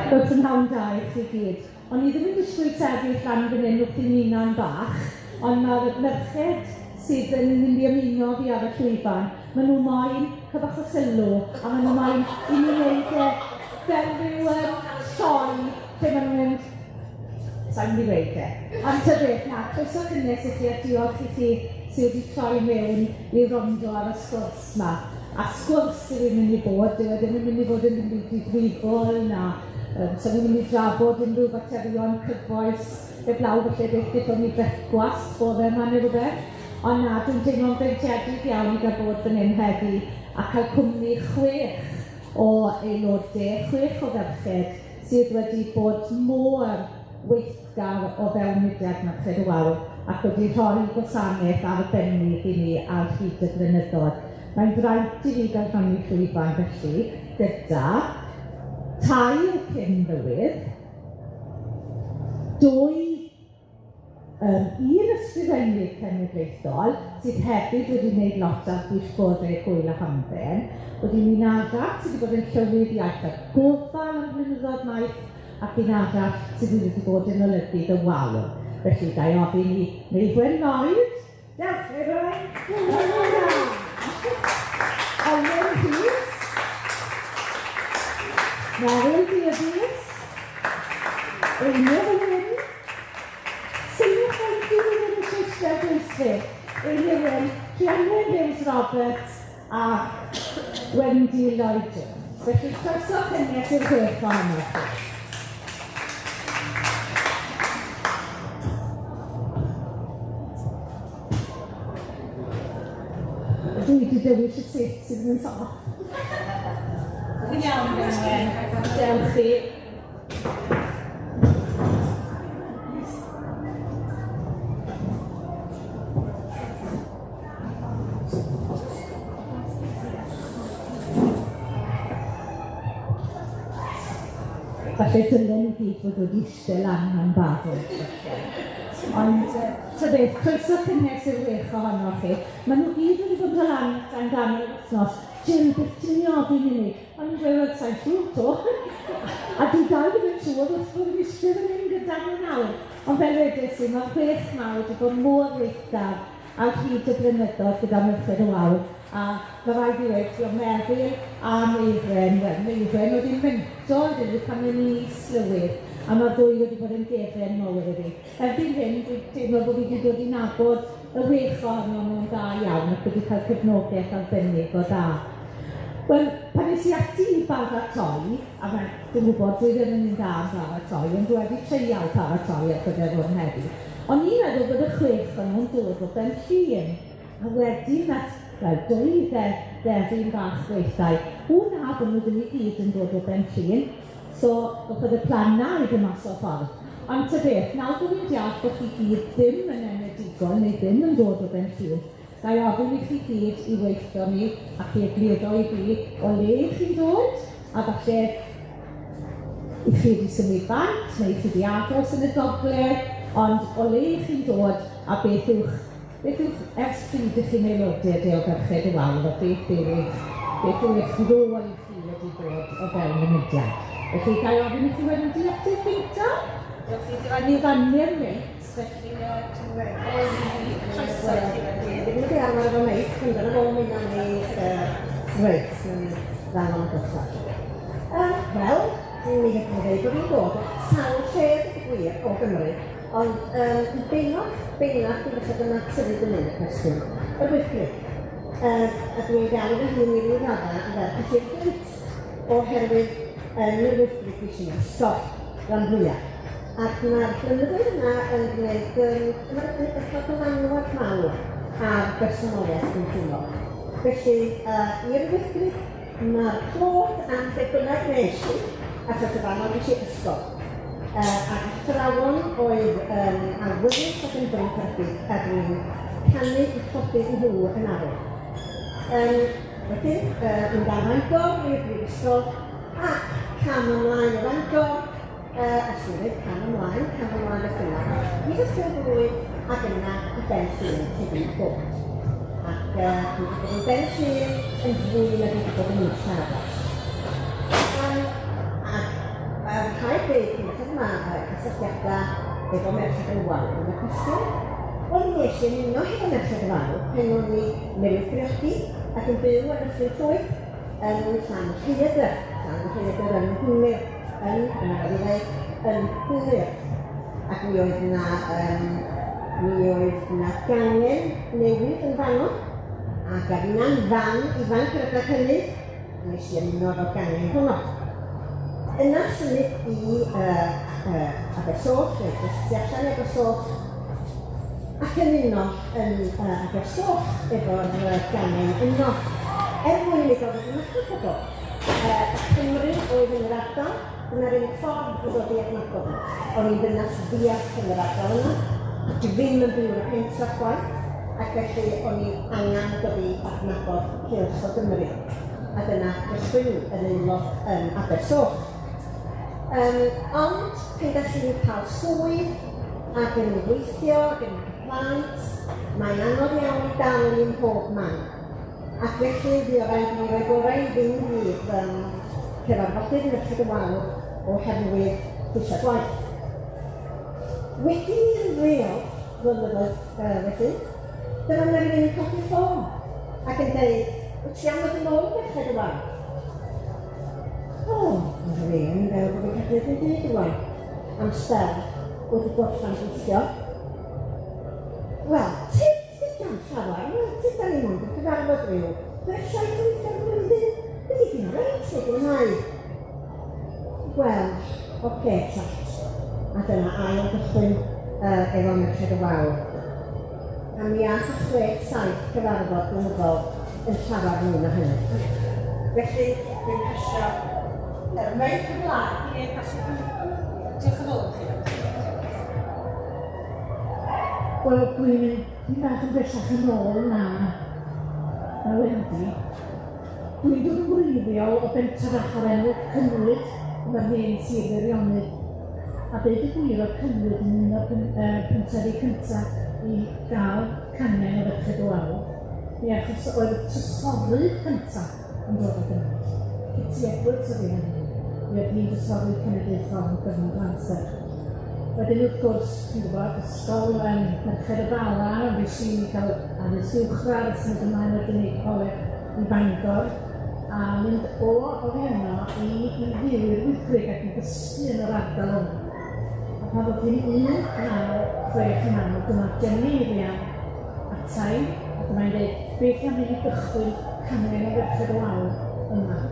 Wel, prynhawn da i chi gyd. O'n i ddim yn disgwyl sefyll lan fan hyn wrth i'n hunan bach, ond ma'r merched sydd yn mynd i ymuno fi ar y llwyfan, ma' nw moyn cael bach o sylw, a ma' nw moyn i ni wneud e fel ryw sioe lle ma' nw'n mynd, sai'n mynd i weud e. Ond ta beth, na, croeso cynnes i chi a diolch i chi sy wedi troi mewn i wrando ar y sgwrs 'ma. A sgwrs sydd yn mynd i bod, dyw e ddim yn mynd i fod yn ddim byd difrifol na so ni'n mynd i drafod unrhyw faterion cyfoes heblaw falle beth gaethon ni brecwast bore 'ma neu rwbeth. Ond na, dwi'n teimlo'n freintiedig iawn i ga'l bod fan hyn heddi a cael cwmni chwech o aelode, chwech o ferched sydd wedi bod mor weithgar o fewn mudiad Merched y Wawr ac wedi rhoi gwasanaeth arbennig i ni ar hyd y blynyddoedd. Mae'n fraint i fi gael rhannu llwyfan felly gyda tair cyn-lywydd, dwy un ysgrifennydd cenedlaethol sydd hefyd wedi wneud lot ar bwyllgorau hwyl a hamdden, wedyn un arall sydd wedi bod yn llywydd iaith a gofal am flynyddoedd maith, ac un arall sydd wedi bod yn olygydd y Wawr. Felly, ga i ofyn i Meirwen Lloyd, dewch Meirwen! Olwen Rhys, Meryl Davies, Einir Wyn, Sylwch faint yw rhywun yn Saesneg dwysfyd, Einir Wyn, Rhiannon James Roberts a Wendy Lloyd Jones. Felly, croeso cynnes i'r chwech ohonoch chi. Dwi 'di dewis y set sydd ddim yn saff. Chi'n iawn, Branwen? Dewch chi. Falle dylen ni gyd fod wedi iste lan yn barod falle. Ond ta beth, croeso cynnes i'r wech ohonoch chi. Ma' nw gyd wedi bod yn dod lan dan ganol yr wthnos. Jiw, beth ti'n myn' i ofyn i ni? O'n i'n gweud, wel, sai'n siŵr 'to. A dwi dal ddim yn siŵr wrth fod yn iste fan hyn gyda nhw nawr. Ond fel wedes i, ma'r chwech 'ma wedi bod mor weithgar ar hyd y blynyddoedd gyda Merched y Wawr, a ma' raid fi weud, fuodd Meryl a Meirwen, wel, Meirwen oedd hi'n mentor rili pan o'n i'n is-lywydd, a ma'r ddwy wedi bod yn gefen mawr i fi. Erbyn hyn, dwi'n teimlo bod fi wedi dod i nabod y wech ohonon nhw'n dda iawn ac wedi cael cefnogaeth arbennig o dda. Wel, pan es i ati i baratoi, a mae, dwi'n gwybod, dwi ddim yn un dda am baratoi, ond dwi wedi treial paratoi ar gyfer hwn heddi. O'n i'n meddwl bod y chwech o'n nhw'n dod o Ben Llŷn, a wedyn nath, wel, dwy dderyn bach gweithdai, w na, bod nhw ddim i gyd yn dod o Ben Llŷn, so gafodd y plan 'na i fynd mas o'r ffordd. Ond ta beth, nawr bod fi'n deall bod chi gyd ddim yn enedigol neu ddim yn dod o Ben Llŷn, Ga i ofyn i chi gyd i weithio ni ac i egluro i fi o le 'ych chi'n dod, a falle i chi 'di symud bant neu chi 'di aros yn y gogledd, ond o le 'ych chi'n dod a beth yw'ch beth yw'ch ers pryd 'ych chi'n aelodau de o Ferched y Wawr a beth yw eich beth yw eich rôl chi wedi bod o fewn y mudiad. Felly ga i ofyn i chi Wendy ateb gynta? Diolch i ti. Rhaid ni rannu'r meics. Felly dwi'n weddol i croeso i chi Wendy. Fi ddim wedi arfer efo meic, ond dyna fo, mi wnawn ni reit, wnawn ni ddal am y dosbarth. Wel, mi fedrwn i ddeud bod fi'n dod o sawl lle, deud y gwir, o Gymru, ond yn bennaf, bennaf, dwi'n dechrau dyma tyfu fyny yn y cwestiwn, yr Wyddgrug. A dwi'n galw fy hun i ryw raddau yn ferch y Sir Fflint, oherwydd yn yr Wyddgrug fues i'n ysgol, ran fwyaf. Ac ma'r blynyddoedd yna yn gwneud yym ma'n yn cael dylanwad mawr ar bersonoliaeth dwi'n teimlo. Felly yy i'r Wyddgrug ma'r clod am be bynnag wnes i, achos y fan 'no ges i ysgol. Yy ac athrawon oedd yn awyddus ac yn frwdfrydig a dwi'n canu i chodi nhw yn arw. Yym wedyn yy mynd ar Fangor i'r brifysgol ac cam ymlaen o Fangor Yy, os dwi'n dweud cam ymlaen, cam ymlaen beth bynnag, i fy ffilm ac yna i Ben Llŷn lle dwi'n dod. Ac dwi wedi bod yn Ben Llŷn yn fwy na dwi wedi bod yn unlle arall. Ac deud cyn belled ma' cysylltiadau efo Merched y Wawr yn y cwestiwn. Wel, mi wnes i ymuno hefo Merched y Wawr pan o'n i newydd briodi ac yn byw yn Nyffryn Clwyd yn Llanrhaeadr, Llanrhaeadr yng Nghymru, yn, yn anodd i ddeud, yn Nghymru. Ac mi oedd 'na yym mi oedd 'na gangen newydd yn fanno, ac a finna'n fam ifanc yr adeg hynny, wnes i ymuno efo'r gangen honno. Yna symud i yy yy Abersoch, neu jyst tu allan i Abersoch, ac ymuno yn yy Abersoch efo'r yy gangen yno, er mwyn i mi ddod adnabod pobl. Yy y Cymry oedd yn yr ardal, dyna'r unig ffordd i ddod i adnabod nhw. O'n i'n ddynas ddiarth yn yr ardal yna, dwi ddim yn byw yn y pentref chwaith, ac felly o'n i angen dod i adnabod cylch o Gymry. A dyna gychwyn yn aelod yn Abersoch. Yym, ond pan dach chi'n cael swydd ac yn gweithio ac yn cael plant, mae'n anodd iawn i dal i mhob man. Ac felly fuodd raid i mi roi gorau i fynd i fy nghyfarfodydd Merched y Wawr oherwydd pwysau gwaith. Wedi i mi ymddeol flynyddoedd wedyn, dyma 'na rywun yn codi'r ffôn ac yn deud, wyt ti am ddod yn ôl i Merched y Wawr? O, medda fi, o'n i'n feddwl bod fi'n cadw yn byd rŵan am sbel wedi gorffan gweithio. Wel, tyd, tyd am llawer, wel, tyd da ni mond yn cyfarfod rhyw chwech saith wyth ar flwyddyn, fyddi di'n reit neu fwynhau. Wel, oce ta. A dyna ail gychwyn efo Merched y Wawr. A mi ath y chwech saith cyfarfod blynyddol yn llawer mwy na hynny. Felly, dwi'n pasio yr meic ymlaen. Ie, pasio. Diolch yn fawr i chi. Wel, dwi'n mynd dipyn bach yn bellach yn ôl na na Wendy. Dwi'n dod yn wreiddiol o bentre fach o'r enw Cynwyd yn yr hen Sir Feirionnydd. A deud y gwir o'dd Cynwyd yn un o'r pen- pentrefi cynta i ga'l cangen o Ferched y Wawr. Mi achos oedd y trysorydd cynta yn dod o Gynwyd. Kitty Edwards o'dd 'i henw hi. Mi o'dd hi'n drysorydd cenedlaethol am gyfnod o amser. Wedyn wrth gwrs, chi'n gwbod, ysgol yym Merched y Bala, fues i'n ca'l addysg uwchradd a symud ymlaen wedyn i coleg i Bangor, a mynd o oddi yno i i fyw i'r Wyddgrug ac i ddysgu yn yr ardal yna. A pan ddoth hi'n 1969, dyma Jenny Eirian ata i, a dyma hi'n deud, beth am i ni gychwyn cangen o Ferched y Wawr yma?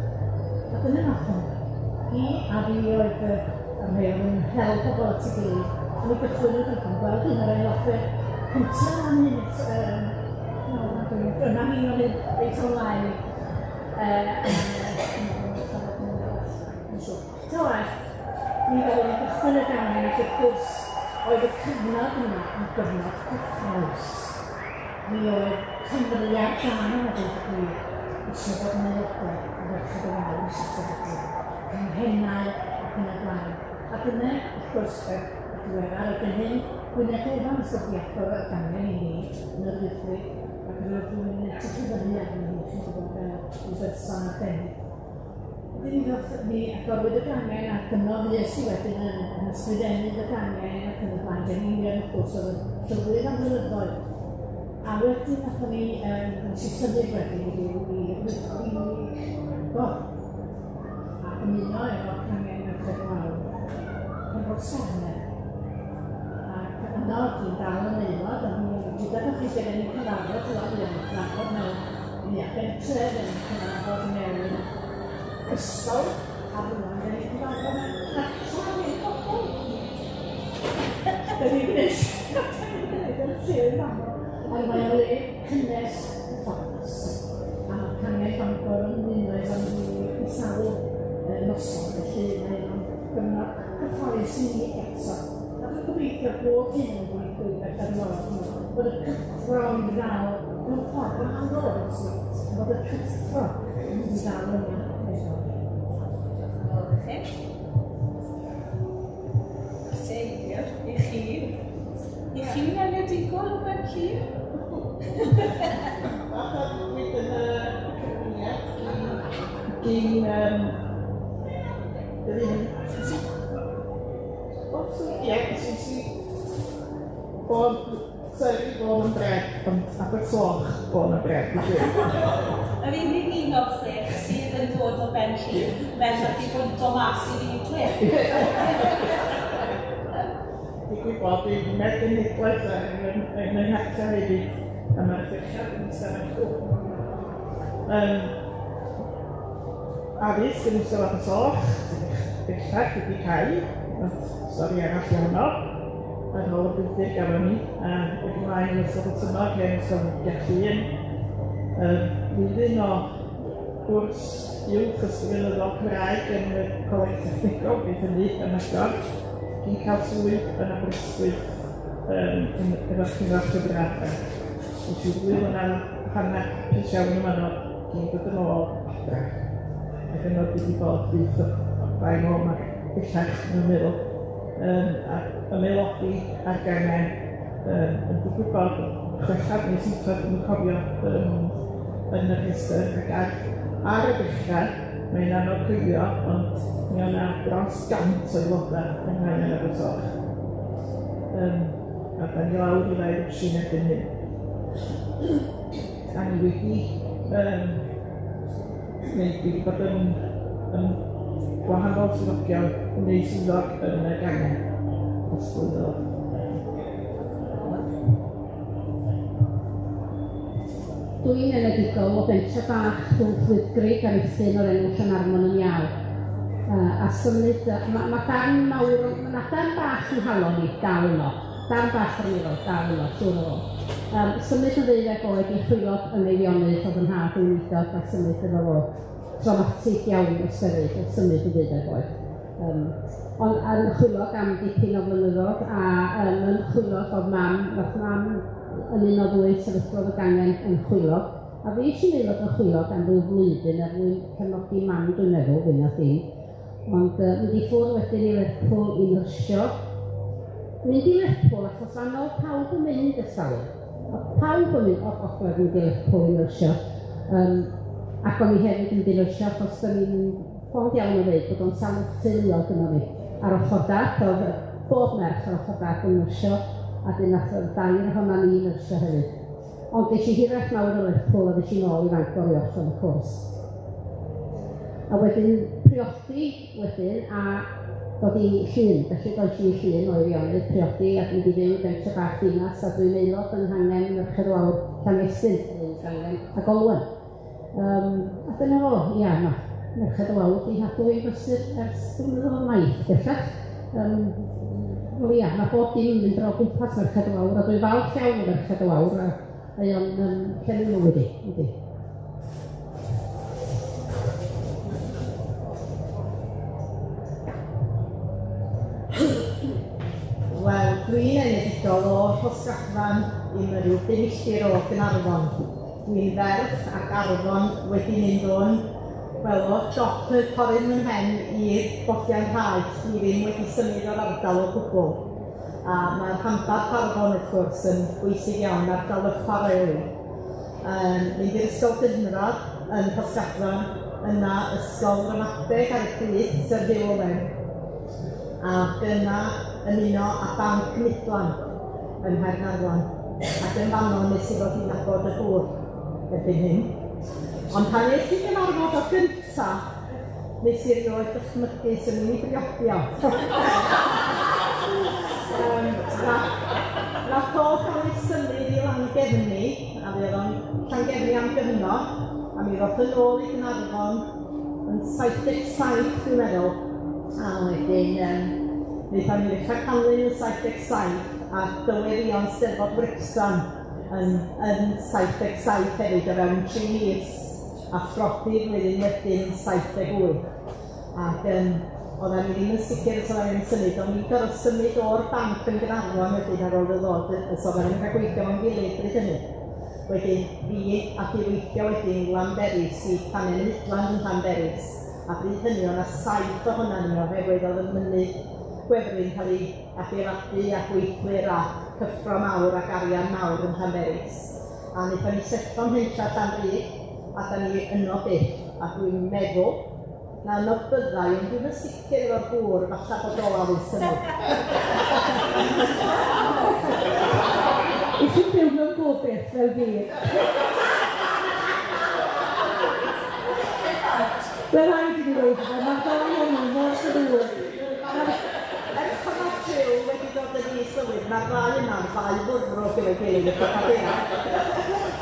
A dyna nathon ni. Hi a fi oedd y A mae o'n yn hel pobl at ei gilydd. A mi gychwynnwyd yn yn gweld un o'r aelodau cynta am hyn no, dyma hi o'n hyn reit o'n laen i. Yn siŵr. Ta waeth, mi gafodd ei gychwyn y gangen ac wrth gwrs oedd y cyfnod yna yn gyfnod cyffrous. Mi oedd Cymru ar dân a dweud y gwir, eisiau bod yn aelodau o Ferched y Wawr eisiau sefydlu canghennau ac yn y blaen. A dyna, wrth gwrs, y y diweddar erbyn hyn, Gwyneth Evans oedd 'di agor y gangen i ni yn yr Wyddgrug, ac roedd rhywun yn edrych i fyny arni hi, chi'n gwybod, fel rhyw berson arbennig. Wedyn mi ddoth, mi agorwyd y gangen ac yno fues i wedyn yn yn ysgrifennydd y gangen ac yn y blaen. Jenny Eirian wrth gwrs oedd y llywydd am flynyddoedd. A wedyn nathon ni yym nes i symud wedyn i fyw i i Bangor ac ymuno efo cangen Merched Mawr Penrhos-Sarne. Ac yno dwi'n dal yn aelod a mi gyda chi lle ni'n cyfarfod rŵan, mi o'n cyfarfod mewn mi a bentref yn cyfarfod mewn ysgol a rŵan 'dan ni'n cyfarfod mewn cartra hen bobol. 'Dan ni'n gwneud 'dan ni'n gwneud yn lle yn fano, ond mae o le cynnes cyfforddus a ma' cangen Bangor yn ymuno efo ni i sawl noson, felly mae o'n gyfnod cyffrous i ni eto. A dwi'n gobeithio bod hyn yn digwydd beth erioed, bod y cyffro yn mynd i ddal mewn ffordd wahanol obviously, ond bod y cyffro yn mynd i ddal yna efo ni. Diolch yn fawr i chi. Seilir, i chi. I chi'n enedigol o Ben Llŷn? Fathwyd yn y cyfuniad gyn yr un Ie, es i born, Surrey, born and bred, ond Abersoch, born and bred. Yr unig un o'r chwech sydd yn dod o Ben Llŷn, fel nath i bwyntio mas i fi dwe. Dwi'n gwybod, dwi'n mergenhedlaeth yn yn yng nghartre hefyd, a mae'r chwechad yn ystafell Addysg yn Ysgol Abersoch, sydd bellach wedi cau, ond stori arall i honno, ar ôl y bwydydd gafon ni, a wedi mlaen i Ysgol Botwnnog, hen Ysgol Gelli, blwyddyn o gwrs uwch ysgrifenyddol Cymraeg yn y Coleg Technegol, beth hynny yn agor, cyn cael swydd yn Aberystwyth yn efo'r Cyngor Llyfrau. Nes i ddwy flynedd hanner hapus iawn yn fanno cyn dod yn ôl adra. Ac yno dwi wedi bod byth o bai nôl ma' bellach dwi'n meddwl. A ymaelodi ar gangen yn digwydd bod chwechad neu seithfed dwi'm yn cofio yn y rhestr ac ar ar y dechrau mae'n anodd coelio ond mi o' 'na dros 100 o aelodau yng Nghangen Abersoch. A 'dan ni lawr i ddau wsin erbyn hyn. Da ni wedi yym neu dwi wedi bod yn yn gwahanol swyddogion neu swyddog yn y gangen dros blynyddoedd. Dwi'n enedigol o bentre bach rhwng Wyddgrug a Rhuthun o'r enw Llanarmon yn Iâl. A symud, ma' ma' darn mawr, ma' 'na darn bach yng nghalon i dal yno, darn bach o'r meddwl dal yno, siŵr o fod. Symud yn ddeuddeg oed i Chwilog yn Eifionydd o'dd 'yn nhad yn weinidog a symud efo fo. Traumatic iawn ystyried o symud yn ddeuddeg oed. Ond yn Chwilog am dipyn o flynyddoedd, a yn Chwilog o'dd mam, nath mam yn un o ddwy sefydlodd y gangen yn Chwilog, a fi i'n aelod o Chwilog am ryw flwyddyn er mwyn cefnogi mam, dwi'n meddwl, fwy na dim. Ond mynd i ffwrdd wedyn i Lerpwl i nyrsio. Mynd i Lerpwl achos fan o'dd pawb yn mynd ers talwm. O'dd pawb yn mynd o'r gogledd mynd i Lerpwl i nyrsio. Ac o'n i hefyd yn mynd i nyrsio achos do'n i'n ffond iawn o ddeud bod o'n salwch teuluol gynno fi. Ar ochr dad, o'dd bob merch ar ochr dad yn nyrsio, a dyn nath y dair ohonan ni nyrsio hefyd. Ond ges i hiraeth mawr o Lerpwl a ddes i nôl i Fangor i orffen y cwrs. A wedyn priodi wedyn a dod i Llŷn, felly does i Llŷn o Eifionydd, priodi ac mynd i fyw i bentre bach dinas, a dwi'n aelod yng nghangen Merched Wawr Llanestyn, yn gangen Agolwen. A dyna fo, ia, ma' Merched y Wawr 'di nghadw fi'n brysur ers blynyddoedd maith bellach. Wel ia, ma' bob dim yn mynd o gwmpas Merched y Wawr, a dwi'n falch iawn o Ferched y Wawr, a mae o'n llenwi mywyd i, yndi. Wel, dwi'n enedigol o Rhosgadfan i ryw bum milltir o Gaernarfon. Dwi'n ferch ac Arfon wedi mynd o'n, wel, o dop y coryn fy mhen i'r bodiau'n rhaed. Dwi ddim wedi symud o'r ardal o gwbl. A mae'r rhanbarth Arfon, wrth gwrs, yn bwysig iawn, ardal y chwareli. Mynd i'r ysgol gynradd yn Rhosgadfan, yna ysgol ramadeg ar y pryd, Sir Hugh Owen, ac yna ymuno â Banc Midland yn Nghaernarfon, ac yn fanno nes i ddod i nabod y gŵr erbyn hyn. Ond pan es i gyfarfod o gynta, nes i erioed dychmygu swn i'n 'i briodi o. Nath o gael ei symud i Langefni, a mi o'dd o'n Llangefni am gyfnod, a mi ddoth yn ôl i Gaernarfon yn 77 dwi'n meddwl, a wedyn wnaethon ni ddechrau canlyn yn 77 a dyweddïon Steddfod Wrecsam yn yn 77 hefyd o fewn 3 mis, a phrodi flwyddyn wedyn yn 78. Ac oeddan ni ddim yn sicr os oeddan ni'n symud, o'n i'n gorfod symud o'r banc yn Gaernarfon wedyn ar ôl iddo ddod, so oeddan ni'n cael gweithio fo'n gilydd bryd hynny. Wedyn fi ac i weithio wedyn i Lanberis, i Cangen Midland yn Llanberis, a bryd hynny oedd 'na 7 ohonan ni oherwydd oedd y mynydd gwefru'n cael ei adeiladu a gweithwyr a cyffro mawr ac arian mawr yn Llanberis. A wnaethon ni setlo ym Mhentra Llanrug, a 'dan ni yno byth, a dwi'n meddwl, Na, no byddai, ond dwi'm yn sicr efo'r gŵr, falla bod o ar ei symud. I chi'n byw mewn gobeith fel fi. Wel, rhaid i fi weud, mae'r ddau o'n nhw mor ddrwg. Ers pan mae Jill wedi dod yn is-lywydd, mae'r ddau yma'n ddau fwrdd efo'i gilydd, y pethau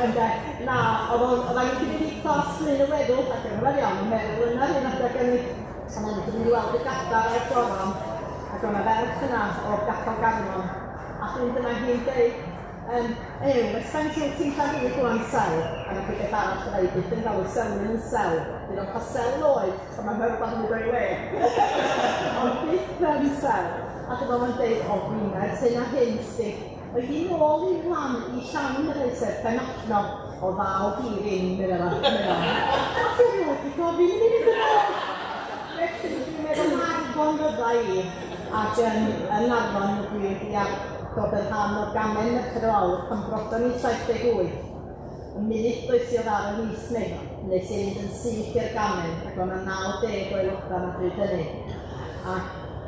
Ynde? Na, oedd o'n, oeddan ni 'di mynd i Plas Glyn y Weddw, ac yn rhyfedd iawn, yn meddwl yna'r un adeg o'n i, a maen nhw 'di mynd i weld y gadar a'r goron, ac oedd 'na ferch yna o Gapel Garmon, a wedyn dyma hi'n deud, yym, Ew, ers faint wyt ti'n Llanrug rŵan, Sel? A nath hi beth arall fydda i byth yn galw Selwyn yn Sel. Bydd o'n cael Sel oed, pan mae rhywbeth yn mynd o'i le. Ond byth yn Sel. A dyma fo'n deud, o, dwi'n ers hyn a hyn, sti. Oedd hi nôl i lan i Llan y sef Penmachno, o ddaw hi ddim, medda fo, medda fo. Dwi erioed 'di gofyn i mi fynd yn ôl. Felly, dwi'n meddwl Arfon fydda i, ac yn, yn Arfon dwi wedi dod yn rhan o'r gamen Merched y Wawr pan brodon ni 78. Y munud does i oedd ar y mis Mai, nes i fynd yn syth i'r gamen, ac oedd 'na 90 o aelodau yma bryd hynny. Ac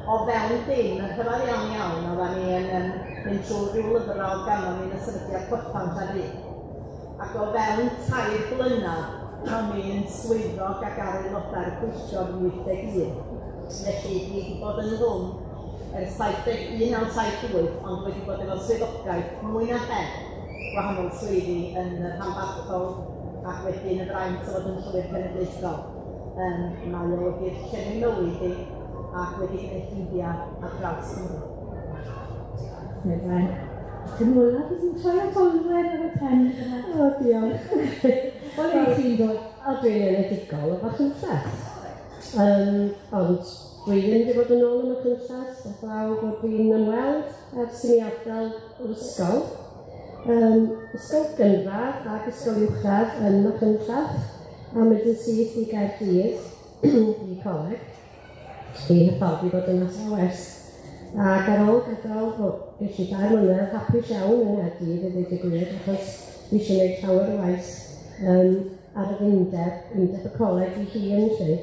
o fewn dim, yn rhyfedd iawn iawn, oeddan ni yn um, mynd trwy rhyw lyfrau oedd ganddo ni yn y sefydliad Pwrpan Llanrug. Ac o fewn 3 blynedd, o'n i yn swyddog ac ar aelodau'r pwyllgor yn 81. Felly, dwi wedi bod yn hwn ers 70, 1978, ond wedi bod efo swyddogaeth mwy na heb gwahanol swyddi yn y rhanbarthol ac wedyn y fraint o fod yn llywydd cenedlaethol. Mae o wedi llenwi mywyd i ac wedi gwneud ffrindiau ar draws Cymru. Meddai. Yn olaf, wyt ti'n troi at Olwen ar y pen yna? O, diolch. O le ti'n dod? O, dwi'n enedigol o Fachynlleth. Ond dwi ddim wedi bod yn ôl ym Machynlleth, heblaw bod fi'n ymweld ers i mi adael yr ysgol. Ysgol gynradd ac ysgol uwchradd yn Machynlleth, a mynd yn syth i Gaerdydd i coleg, i hyfforddi fod yn athrawes. Ac ar ôl gadael, wel, ges i 4 mlynedd hapus iawn yng Nghaerdydd i ddweud y gwir, achos fi eisiau gwneud llawer o waith ar yr undeb, undeb y coleg ei hun, 'lly.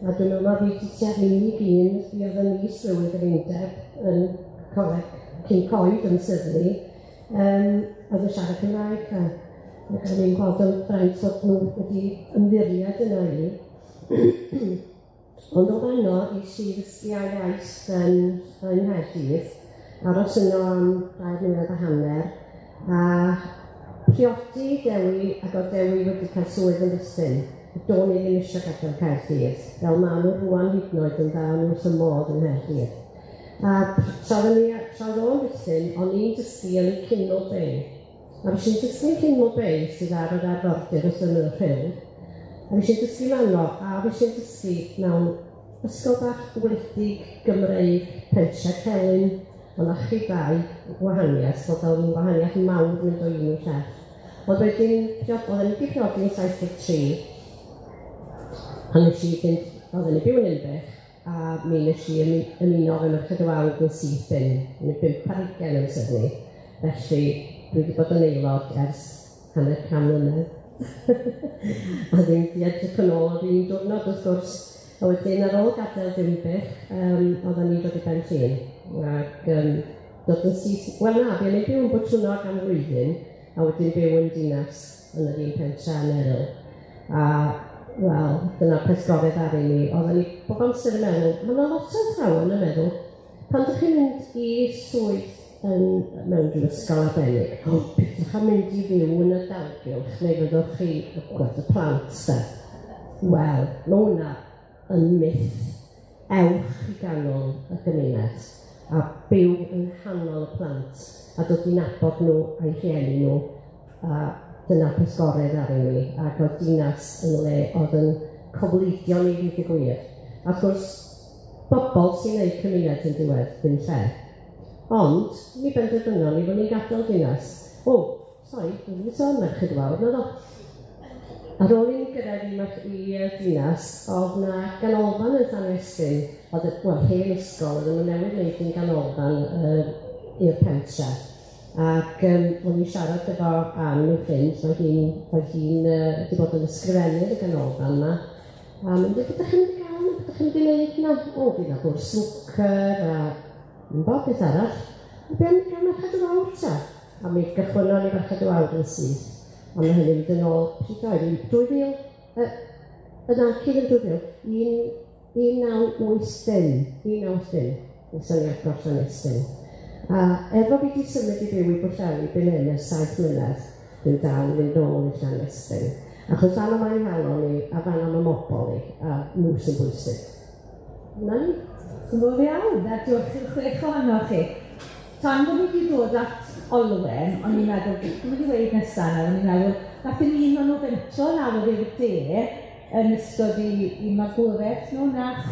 A dwi'n meddwl mai fi 'di tua'r unig un fi oedd yn is-lywydd yr undeb yn coleg Cyn Coed yn Sydney, oedd yn siarad Cymraeg, a ac o'n i'n gweld yn fraint fod nhw wedi ymddiried yna i. Ond o fanno es i ddysgu ail iaith yn Nghaerdydd, aros yno am 2 mlynedd a hanner, a priodi Dewi, ac oedd Dewi wedi cael swydd yn Rhuthun. Do'n i ddim eisiau gadael Caerdydd, fel maen nhw rŵan hyd yn oed yn dda, o'n nhw wrth y modd yn Nghaerdydd. A tra oedden ni, tra oedd o'n Rhuthun, o'n i'n dysgu yn Kinmel Bay. A fues i'n dysgu yn Kinmel Bay, sydd ar yr arfordir wrth ymyl y Rhyl. A fues i'n dysgu fanno, a fues i'n dysgu mewn ysgol bach wledig Gymreig, Pentre Celyn, ond na chi ddau wahaniaeth, fod o'n wahaniaeth mawr mynd o un i llall. Ond wedyn, oedden ni wedi priodi yn 73, a nes i fynd, oedden ni byw yn Ninbych, a mi nes i ymuno efo Merched y Wawr yn syth bin, yn y 25 amser ni. Felly, dwi wedi bod yn aelod ers 50 mlynedd. A ddim wedi edrych yn ôl ar un diwrnod, wrth gwrs. A wedyn, ar ôl gadael Dinbych, oedden ni'n dod i Ben Llŷn. Ac dod yn syth... Wel na, fuon ni'n byw yn Botwnnog am flwyddyn, a wedyn byw yn Dinas yn yr un pentre yn Eryl. A, wel, dyna'r peth gorau ddaru ni. Oedden ni bob amser yn meddwl, mae yna lot o athrawon yn meddwl, pan ydych chi'n mynd i swydd yn, mewn rhyw ysgol arbennig, o, peidiwch â mynd i fyw yn y dalgylch, neu fyddwch chi, gweld y plant, de. Wel, mae hwnna yn myth. Ewch i ganol y gymuned a byw yng nghanol y plant a dod i nabod nhw a'u rhieni nhw, a dyna'r peth gorau ddaru ni, ac oedd Dinas yn le oedd yn cofleidio ni i ddweud y gwir. A wrth gwrs, bobl sy'n gwneud cymuned yn diwedd, ddim lle. Ond, mi benderfynon ni fod ni'n gadael Dinas. O, sori, dwi ddim wedi sôn Merched y Wawr, naddo. Ar ôl i ni gyrraedd i Dinas, oedd na ganolfan yn Llanestyn, oedd y, wel, hen ysgol, oedden nhw newydd wneud yn ganolfan i'r pentre. Ac o'n i'n siarad efo Ann, fy ffrind, mae hi'n, oedd hi'n wedi bod yn ysgrifennydd y ganolfan yma. A mae'n dweud, ydych chi'n mynd i gael yma, Dych chi'n mynd i wneud hynna? O, fi na bwrdd snwcer a bob beth arall. A be am gael Merched y Wawr ta? A mi gychwynnon ni Merched y Wawr yn syth. A mae hynny'n mynd yn ôl, pryd oedd hi? 2000, yna, cyn yn 2000, 1980, 1980, wnaethon ni agor Llanestyn. A efo fi wedi symud i fyw i Bwllheli byn hyn ers 7 mlynedd, dwi'n dal i fynd nôl i Llanestyn. Achos fan yma yng nghalon i, a fan yma mobol i, a nhw sy'n bwysig. Na ni. Yn fawr iawn, a diolch i'r chwech ohonoch chi. Tan bod ni wedi dod at Olwen, o'n i'n meddwl, beth dwi'n mynd i weud nesaf nawr, o'n i'n meddwl, nath un o'n nhw fentro lawr i'r de yn ystod i, i magwraeth nhw, nach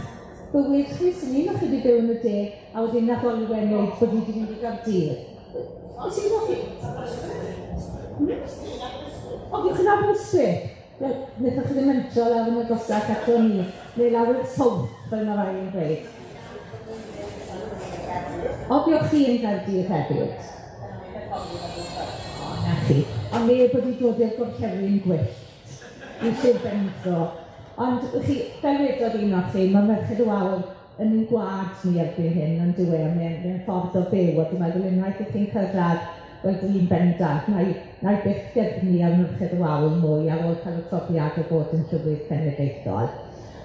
bywyd chi, sy'n un o'ch chi wedi byw yn y de, a wedyn nath Olwen weud bod ni wedi mynd i Gaerdydd. Oes un o'ch chi? O, gewch chi Aberystwyth? Wel, wnaethoch chi ddim mentro lawr yn agosach ato ni, neu lawr i'r south, fel mae rai yn dweud. O, buoch chi yn Gaerdydd hefyd? O, na chi. Ond neb wedi dod i'r gorllewin gwyllt, i Sir Benfro. Ond, chi, fel wedodd un o'r chi, mae Merched y Wawr yn ein gwlad ni erbyn hyn, yn dyw e, mae'n mae ffordd o fyw, a dwi'n meddwl unwaith ych chi'n cyrraedd, wel dwi'n bendant, na i, na i byth gefnu ar Merched y Wawr mwy ar ôl cael y profiad o fod yn llywydd cenedlaethol.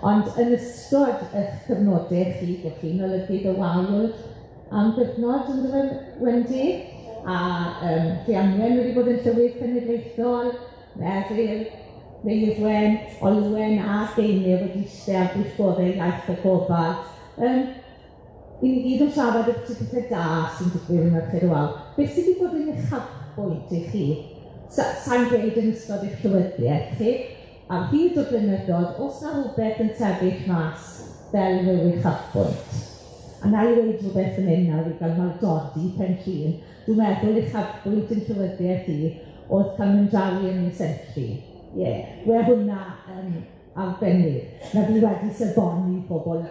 Ond yn ystod eich cyfnodau chi, bod chi'n olygu y Wawr am gyfnod, yn dod Wendy, a Rhianwen wedi bod yn llywydd cenedlaethol, Meryl, Meirwen, Olwen a Deinir wedi eistedd ar bwyllgorau iaith a gofal. I ni gyd yn siarad am pethau da sy'n digwydd yn Merched y Wawr. Beth sydd wedi bod yn uchafbwynt i chi? Sa'n gweud yn ystod eich llywyddiaeth chi, ar hyd o blynyddoedd, oes na rhywbeth yn sefyll mas fel rhyw uchafbwynt? A na i weud rhywbeth yn hyn nawr i gael maldodi Pen Llŷn. Dwi'n meddwl uchafbwynt yn llywyddiaeth i oedd cael mynd draw i Ynys Enlli. Ie, yeah, we hwnna yn arbennig. Na fi wedi seboni pobl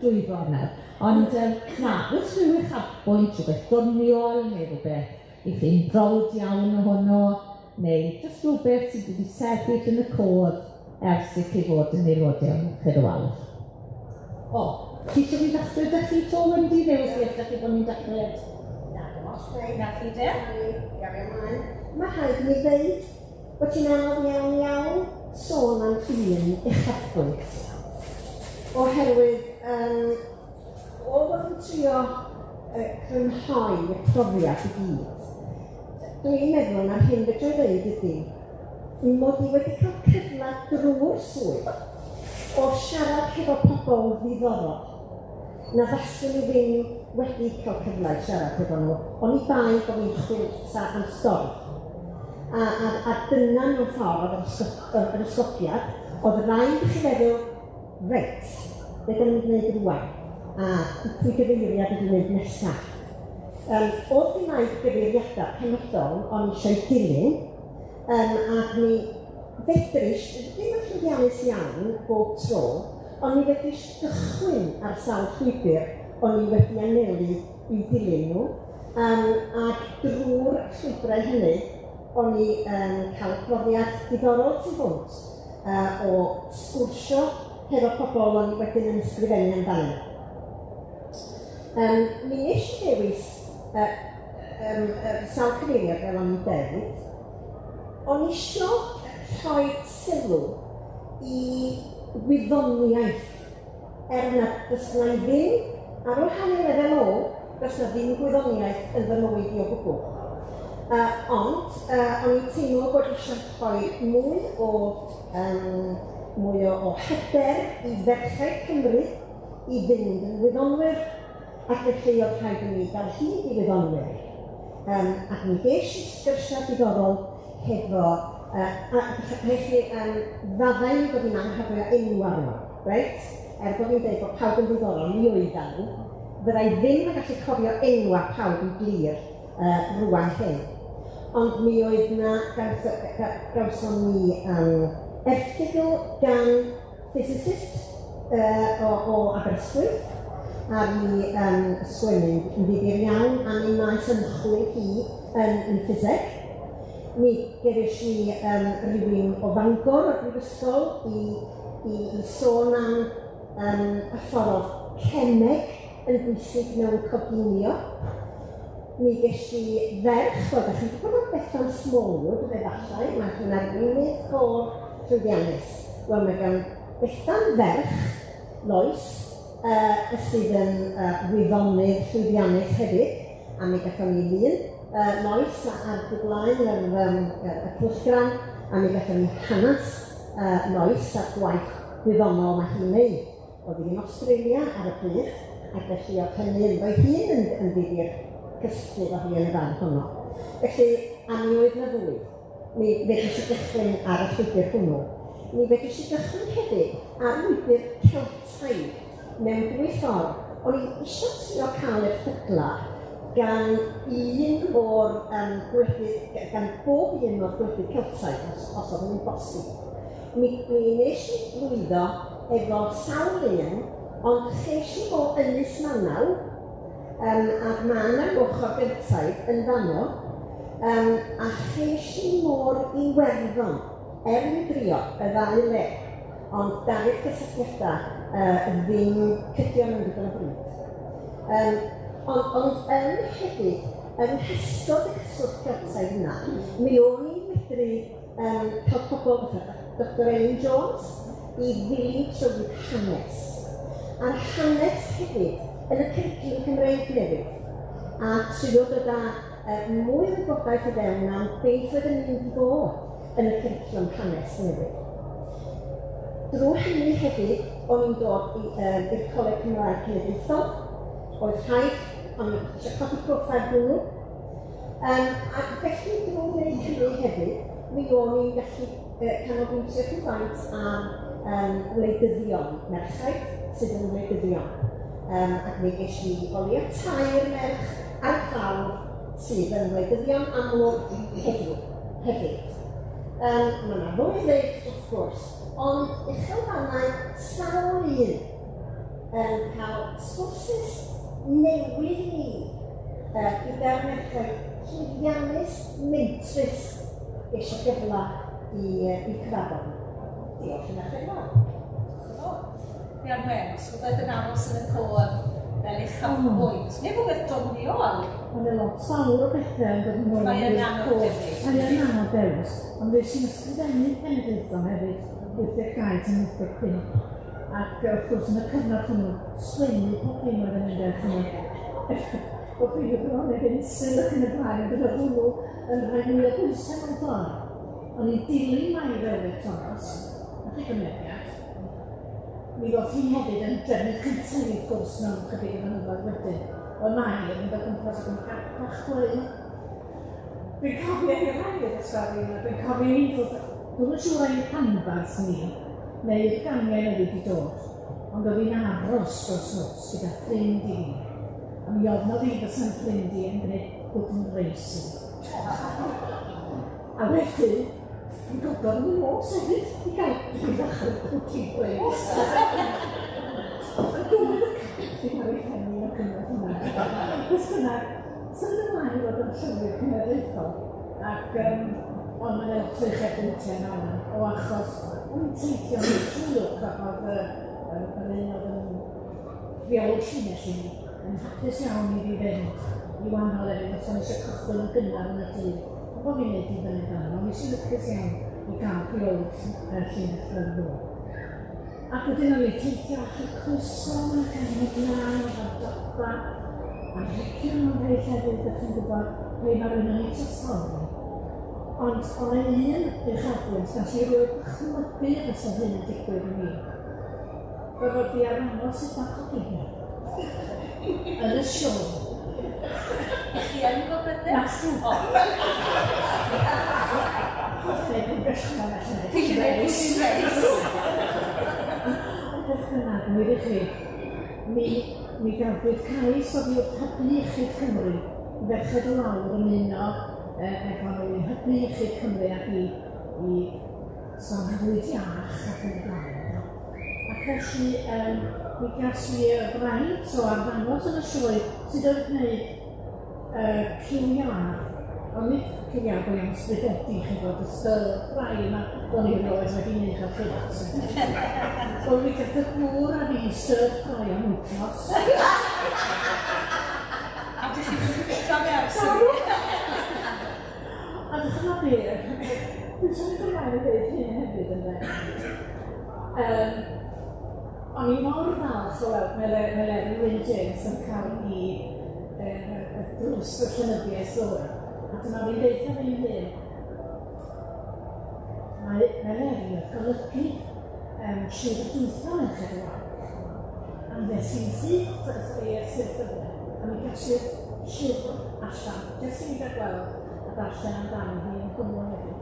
dwy flynedd. Ond na, oes rhyw uchafbwynt, rhywbeth doniol neu rhywbeth i chi'n browd iawn ohono, neu jyst rhywbeth sydd wedi sefyll yn y cof ers i chi fod yn aelodau o Merched y Wawr. O, chi eisiau fi ddechrau 'da chi 'to, Wendy, neu oes well 'da chi bod ni'n dechrau? Na, dim ots, neu. Na chi de. Gario ymlaen. Mae rhaid i mi ddeud bod hi'n anodd iawn iawn sôn am un uchafbwynt. Oherwydd, o fod yn trio crynhoi y profiad i gyd, dwi'n meddwl na'r hyn fedra i ddeud ydy mod i wedi cael cyfle drwy'r swydd o siarad hefo pobl ddiddorol na faswn i ddim wedi cael cyfle i siarad hefo nhw, oni bai bod fi'n chwilota am stori. A dyna mewn ffordd oedd yr ysgogiad, oedd rhaid i chi feddwl, reit, be da ni'n gwneud rŵan, a i pwy gyfeiriad ydw i'n mynd nesaf. Oedd gynna i gyfeiriadau penodol o'n i eisiau dilyn, ac mi fedris, ddim yn llwyddiannus iawn bob tro, ond mi fedris gychwyn ar sawl llwybr o'n i wedi anelu i'w dilyn nhw, ac drwy'r llwybrau hynny, o'n i yn cael profiad diddorol tu hwnt o sgwrsio hefo pobl o'n i wedyn yn ysgrifennu amdanyn. Mi wnes i ddewis sawl cyfeiriad fel o'n i'n deud. O'n i isio rhoi sylw i wyddoniaeth, er na does na i ddim, ar wahân i lefel O, does na ddim gwyddoniaeth yn fy mywyd i o gwbl. Ond o'n i'n teimlo bod eisiau rhoi mwy o mwy o hyder i ferched Cymru i fynd yn wyddonwyr, ac felly oedd rhaid i mi gael hyd i wyddonwyr. Ac mi ges i sgyrsiau diddorol hefo, a felly faddau i bod i'n anghofio enw arno, reit? Er bod fi'n dweud bod pawb yn ddiddorol, mi oeddan nhw. Fydda i ddim yn gallu cofio enwau pawb yn glir rŵan hyn. Ond mi oedd na, gawson ni erthygl gan physicist o Aberystwyth, a mi sgwennu'n ddifyr iawn am ei maes ymchwil hi yn ffiseg. Mi gefais i rywun o Fangor o'r brifysgol i sôn am Y ffordd oedd cemeg yn bwysig mewn coginio. Mi ges i ferch, wel, da chi'n gwybod am Bethan Smallwood, efallai, mae hi'n arweinydd côr llwyddiannus. Wel, mae gan Bethan ferch, Lois, sydd yn wyddonydd llwyddiannus hefyd, a mi gathon ni lun Lois ar gwblhau yr cylchgrawn, a mi gathon ni hanes Lois a'r gwaith gwyddonol mae hi'n wneud. Oedd hi'n Australia ar y pryd, ac felly oedd hynny ynddo'i hun yn ddifyr cysylltu efo hi yn y fan honno. Felly, a mi oedd 'na fwy. Mi fedrwch chi gychwyn ar y llwybr hwnnw. Mi fedrwch chi gychwyn hefyd ar lwybr Celtaidd mewn dwy ffordd. O'n i isio trio cael erthygla gan un o'r gwledydd, gan bob un o'r gwledydd Celtaidd, os oedd hynny'n bosib. Mi wnes i lwyddo efo sawl un, ond ches i o Ynys Manaw, ac ma' 'na ochr Geltaidd yn fanno, a ches i môr Iwerddon, er i mi drio y ddau le, ond daru'r cysylltiadau ddim cydio mewn digon o bryd. Ond yn hefyd, yng nghysgod y cyswllt Celtaidd yna, mi o'n i'n medru cael pobl fatha Dr Elin Jones i ddilyn trywydd hanes. A'r hanes hefyd yn y cwricwlwm Cymreig newydd, a trio dod â mwy o wybodaeth i fewn am beth oedd yn mynd i fod yn y cwricwlwm hanes newydd. Drwy hynny hefyd, o'n i'n dod i'r Coleg Cymraeg Cenedlaethol, oedd rhaid, o'n i eisiau codi profile hwnnw. Ac felly drwy wneud hynny hefyd, mi o'n i'n gallu canolbwyntio rhywfaint ar wleidyddion, merchaid sydd yn wleidyddion. Ac mi ges i o leia 3 merch ar y clawr sydd yn wleidyddion amlwg heddiw hefyd. Mae yna fwy i ddeud wrth gwrs, ond uchelfannau sawl un yn cael sgwrsys newydd i ni gyda'r merched llwyddiannus, mentrus eisiau gyfle i cyfarfod nhw. Diolch yn merched mawr. Rhian Wen, os rhywbeth yn aros yn y cof fel eich chafbwynt, neu rhywbeth doniol. Mae yna lot fawr o bethau yn dod yn ôl. Mae yn anodd dewis. Mae yn anodd dewis, ond fe sy'n ysgrifennu cenedlaethol hefyd, 82 tan 85. Ac wrth gwrs yn y cyfnod hwnnw, sgwennu pob dim oedd yn mynd ar hwnnw. Bod fi wedi bod yn bensil ac yn y blaen, ond gyda hwnnw yn rhoi mwy o bwysau mewn ffordd. O'n i'n dilyn Mair Elliot Thomas, nath i gymeriad. Mi ddoth hi hefyd yn drefnydd cyntaf i wrth gwrs mewn chydig o flynyddoedd wedyn. Oedd Mair yn mynd o gwmpas ac yn cap a chweu. Dwi'n cofio hi rhai o'r stori yma, dwi'n cofio hi ddod, dwi'm yn siŵr ai rhanbarth ni, neu'r gangen oedd wedi dod, ond oedd hi'n aros dros nos gyda ffrind i fi. A mi ofnodd hi fysa'n ffrind i yn gwneud pwdin reis i fi. A wedyn, fi'n gododd yn y nos hefyd i gael dipyn bach o pwdin reis. A dwi'n yn ar ei phen i yn y cyfnod hwnna. Beth bynnag, symud ymlaen i fod yn llywydd cenedlaethol, ac ond mae'n lot o uchelbwyntiau yna o achos o'n i'n teithio yn trwy oedd yr un oedd yn rheolwr llinell i mi yn hapus iawn i fi fynd i wahanol lefydd os o'n eisiau cychwyn yn gynnar yn y dydd. Ond bod fi'n neud i fyny fan, ond nes i lwcus iawn i gael rheolwr llinell fel nhw. Ac wedyn o'n i'n teithio allan croeso ac yn y blaen, a dogfa, a rhecio mewn rhai llefydd, dych chi'n gwybod, rhai mae rhywun yn ei trysori. Ond oedd 'na un uchelbwynt, nath i rioed ddychmygu fysa hyn yn digwydd i mi. Gorfod fi arddangos sut ma' coginio yn y sioe. Chi yn gogynydd? Nac ydw. Hoffai bod felly. Ti'n gwneud pwdin reis. Ond beth bynnag, wir i chi, mi gafwyd cais oddi wrth Hybu Iechyd Cymru i Ferched y Wawr ymuno efo nhw i Hybu Iechyd Cymru ac i sôn am fwyd iach ac yn y blaen. Ac felly mi gas i y fraint o arddangos yn y sioe sydd oedd gwneud cyw iâr. Ond nid cinio go iawn spaghetti, chi'n gwybod, y stir fry yma, o'n i erioed wedi wneud ar ffit. Wel, mi gath y gŵr a fi stir fry am wythnos. A dych chi ddim yn bwyta fe ers hynny? A dych chi'n be, dwi'n symud ymlaen i ddeud hyn hefyd ynde. O'n i mor falch o weld Meleri Wyn James yn cael i y drws y llenyddiaeth ddoe. A dyma fi'n deutha fi'n hun, mae Meleri oedd golygu llyfr dwytha Merched y Wawr. A mi ddes i'n syth i'r llyfr, a mi gasi'r llyfr allan, jyst i mi gael gweld a darllen amdano hi yn hwnnw hefyd.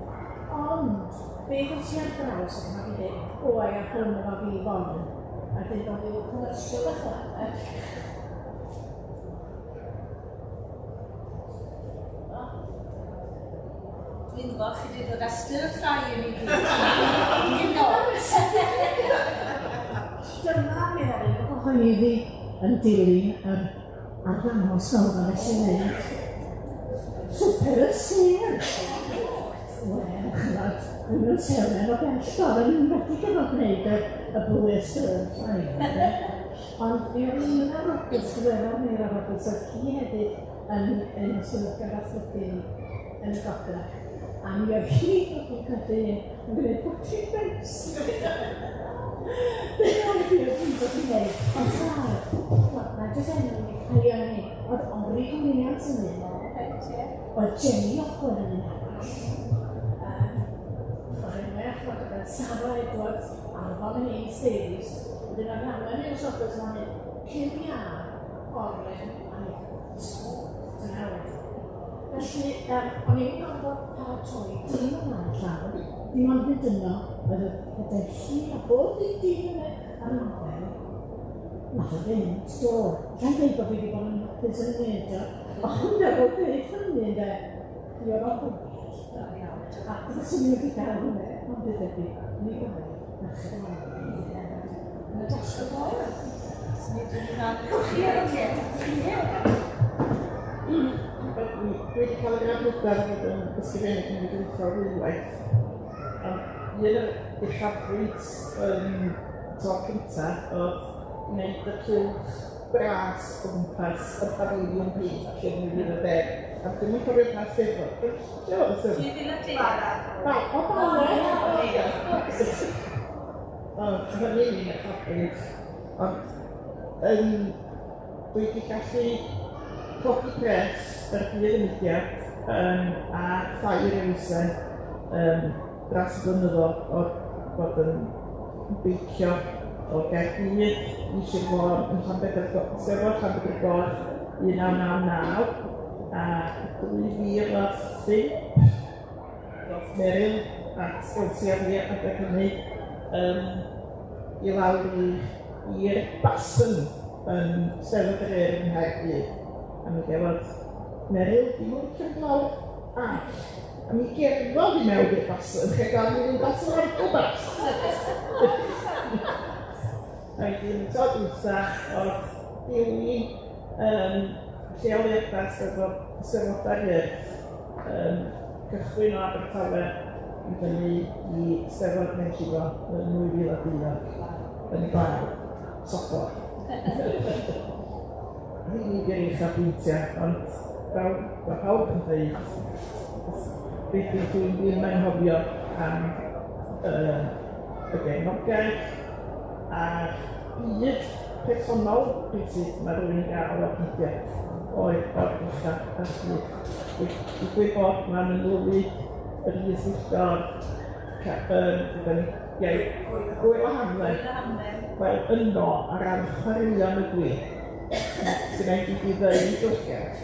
Ond, be ddos i ar draws, ac mae fi'n dweud, o, ai a hwn efo fi fory. A dweud o'n ryw commercial bach yna. Dwi'n gwybod chi wedi dod â stir fry i ni gyd. Dyma mi ddaru nhw gyhoeddi yn dilyn yr arddangos fel fe nes i wneud. Swper y sêr! Wel, ch'mod, o'n nhw'n seren o bell ffordd, o'n i'n enwedig efo gwneud y y bwyd stir fry ynde. Ond mi oedd Meira Roberts, diweddar Meira Roberts, oedd hi hefyd yn yn swyddog gyfathrebu yn y gogledd. A mi oedd hi wedi credu yn gwneud potyn becs. Dyna oedd hi oedd hi wedi gwneud. Ond tad, na jyst enw i rhai o'n ni, oedd Orig Williams yn un. Oedd Jenny Ogwen yn un arall. Oedd enwau allwedd oedd Sara Edwards, Arfon Hayes Davies. Wedyn oedd Awen Hayes Roberts yn hyn. Cyn iar, Oren a Nick. Dyna oedd. Felly, o'n i'n gorfod paratoi dim ymlaen llaw, dim ond hyd yno, oedd y pedair llun a bob dim dim yna ar lafel. Nath o fynd, do. Ga'i dweud bod fi wedi bod yn hapus yn wneud o, ond ar ôl dweud hynny, ynde, mi oedd o'n bwyd. Da iawn. A fyswn i wedi gael hwnna, ond beth ydy, mi gael merched y wawr. Yn y dosbarth oer. Nid yw'n Chi ar y Dwi wedi cael yr anrhydedd o fod yn ysgrifennu cenedlaethol ddwywaith. Ond un o'r uchafbwynt yn tro cynta oedd gwneud y cylch bras o gwmpas y pafiliwn byd allan yn 2010. A dwi'm yn cofio pa Steddfod. Lle oedd y Steddfod? 2010. Ba, o Bala! Ond hynny'n un uchafbwynt. Ond yn dwi wedi gallu codi pres yr hir y mudiad a thair elusen dros y blynyddoedd o bod yn beicio o Gaerdydd i Sir Fôn yn Llanbedr Steddfod Llanbedr Goch 1999 a 2005 ddoth Meryl at Elsie a fi adeg hynny i lawr i'r Basin yn Steddfod yr Urdd yng Nghaerdydd. A mi gafodd Meryl dim ond licio mynd lawr all. A mi gerddodd i mewn i'r Basin, lle gael ni fynd at yr Argobas. A wedyn tro dwytha oedd dilyn lleoliadau Steddfod Steddfodau'r Urdd, cychwyn o Abertawe i fyny i Steddfod Menllifo yn 2012 yn y glaw, sobor. Rheini 'di'r uchafbwyntiau, ond fel ma' pawb yn dweud, be 'di rhywun ddim anghofio am y gefnogaeth a'r budd personol bwysig ma' rhywun yn gael o'r mudiad oedd o'r ucha ar hyd. Digwydd bod ma'n yn lywydd yr is-bwyllgor gyda ni, ie, Gŵyl a Hamdden. Wel, yno ar ran chwaraeon ydw i. Sy'n rhaid i fi ddeud wrth Gert,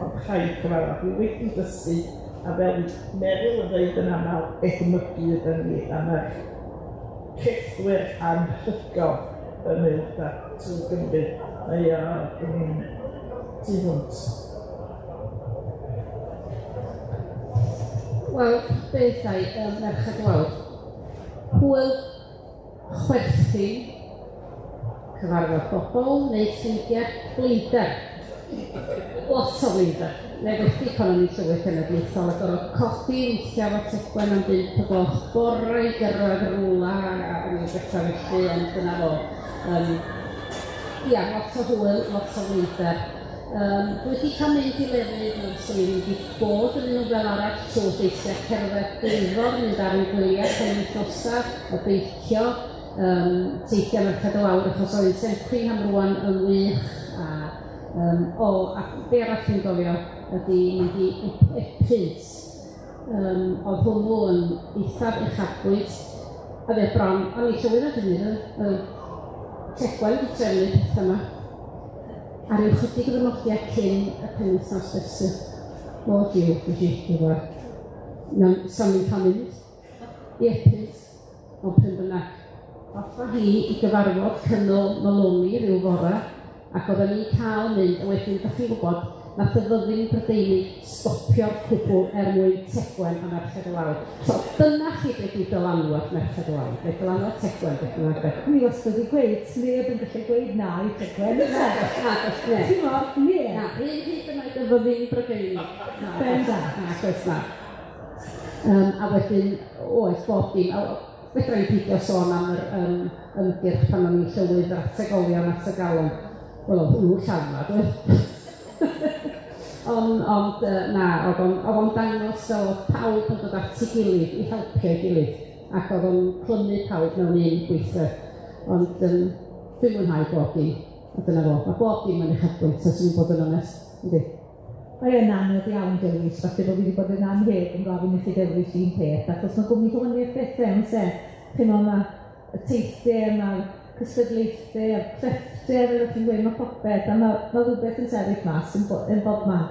ond rhaid cyfaddef, dwi wedi dysgu, a fel Meryl yn ddeud yn aml, edmygu ydyn ni am yr rhethwyr anhygoel yn uwch a trwy Gymru. Mae o yn tu hwnt. Wel, beth ai, merched y wawr. Hwyl, chwerthin, cyfarfod bobl, neu ffrindiau, blinder. Lot o flinder. Neu pan o'n i'n llywydd cenedlaethol a gorfod codi weithia' efo Tegwen am 5 o gloch bore i gyrraedd rwla a o'n i'n bethau felly, ond dyna fo. Ia, lot o hwyl, lot o flinder. Dwi wedi cael mynd i lefydd na fyswn i ddim wedi bod yn nhw fel arall, trwy deithiau cerdded dwyfor, mynd ar y gwyliau penwythnosa, y beicio, teithiau Merched y Wawr, achos oedd St am rŵan yn wych, a a be arall dwi'n gofio ydy mynd i Epynt. Oedd hwnnw yn eithaf uchafbwynt, a fe bron, o'n i llywydd ar hynny, Tegwen wedi trefnu pethau yma, a ryw chydig o ddwrnodiau cyn y penwythnos fesur. O, diw, nes i, dwi'n gwybod. Na, sa'n ni'n cael mynd i Epynt, ond pryn bynnag. Off â hi i gyfarfod Colonel Maloney ryw fora, ac oedden ni'n cael mynd, a wedyn, dach chi'n gwybod, nath y fyddin Brydeinig stopio'r cwbl er mwyn Tegwen a Merched y Wawr. So dyna chi beth yw dylanwad Merched y Wawr, neu dylanwad Tegwen, beth bynnag de. Ni wastad wedi gweud, sneb yn gallu gweud na i Tegwen, ife? Na, does neb. Ti'n mo, ie. Na, un hyd yn oed y fyddin Brydeinig. Na, Bendant. Na, does na. A wedyn, oes, bob dim. A, fedra i peidio sôn am yr ymgyrch pan o'n i'n llywydd yr ategolion at y galon. Wel, oedd hwnnw llawn na, doedd? Ond na, oedd o'n dangos fel oedd pawb yn dod at ei gilydd i helpu ei gilydd, ac oedd o'n clymu pawb mewn un gweithred. Ond dwi'n mwynhau bob dim, a dyna fo. Mae bob dim yn uchafbwynt, os dwi'n bod yn onest, yndi. Mae yn anodd iawn dewis, falle bod fi wedi bod yn anheg yn gofyn i chi dewis un peth, achos mae gwmni gwahaniaeth bethau, ond se, chi'n meddwl, mae y teithiau, mae'r cystadlaethau, a'r crefftau, fel o'ch chi'n gweud, mae popeth, a mae rhywbeth yn sefyll mas yn bob man.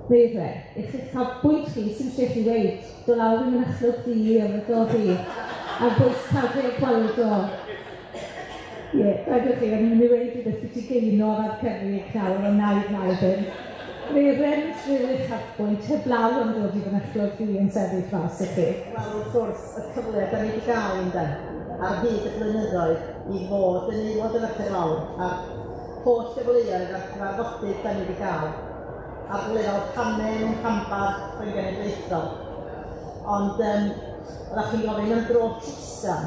Meire, eich uchafbwynt chi, sy'n lle chi weud, do lawr i Mynachlog Ddu, a fy do chi, ar bwys Carreg Waldo. Ie, rhaid chi, o'n i'n mynd i weud rhywbeth byti Gaynor a'r cerrig nawr, ond na i wneud hyn. Meire, rhyw uchafbwynt, heblaw am dod i Fynachlog Ddu yn sefyll mas i chi. Wel, wrth gwrs, y cyfle da ni wedi gael ynde, ar hyd y blynyddoedd i fod yn aelod o Merched y Wawr, a'r holl gyfleoedd a'r cyfarfodydd da ni wedi gael, ar lefel camen, rhanbarth, yn genedlaethol. Ond oeddech chi'n gofyn am dro Trwstan,